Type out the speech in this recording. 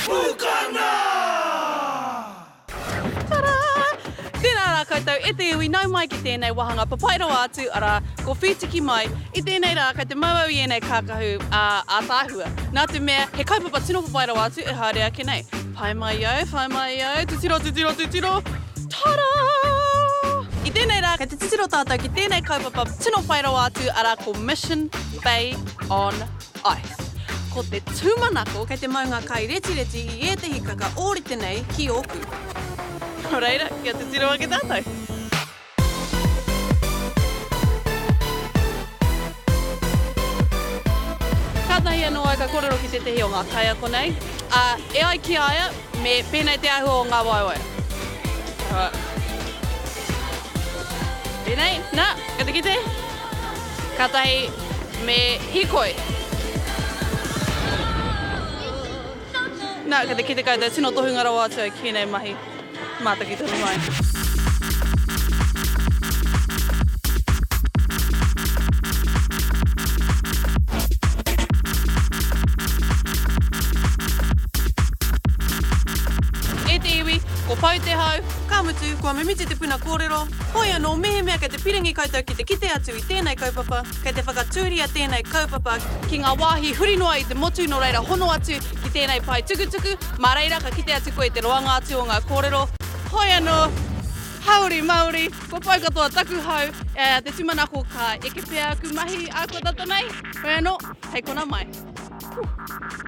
Pukana! Tara! Tēnā rā koutou e te iwi, nau mai ki tēnei wāhanga papai rawa atu, arā, ko Whītiki mai. I tēnei rā, kei te mau au i ēnei kākahu, ā, ātaahua. Nā te mea, he kaupapa tino papai rawa atu e haere ake nei. Pai mai au, whai mai au, titiro, titiro, titiro, tara! I tēnei rā, kei te titiro tātou ki tēnei kaupapa tino pai rawa atu, arā, ko Mission Bay on Ice. Ko te tūmanako kei te mau ngā kairetireti i ētehi kaka ōrite nei ki ōku. Nō reira, kia titiro ake tātou. Kātahi anō au ka kōrero ki tētehi o ngā kaiako nei, ā, e ai ki a ia, me pēnei te āhua o ngā waewae. Pēnei, nā, kei te kite? Kātahi me hīkoi. Nā, kei te kite koutou, tino tohunga rawa atu au ki ēnei mahi mātaki tonu mai. E te iwi, ko Pou te hau. Ka mutu, kua mimiti te puna kōrero, hoi anō mehemea kei te pirangi koutou ki te kite atu i tēnei kaupapa, kei te whakatūria tēnei kaupapa ki ngā wāhi huri noa i te motu nō reira hono atu ki tēnei pae tukutuku, mā reira ka kite atu koe i te roanga atu o ngā kōrero. Hoi anō, hauri mauri, kua pau katoa taku hau, e, te tūmanako ka eke pea aku mahi ā kua tata nei, hoi anō, hei kona mai. Whew.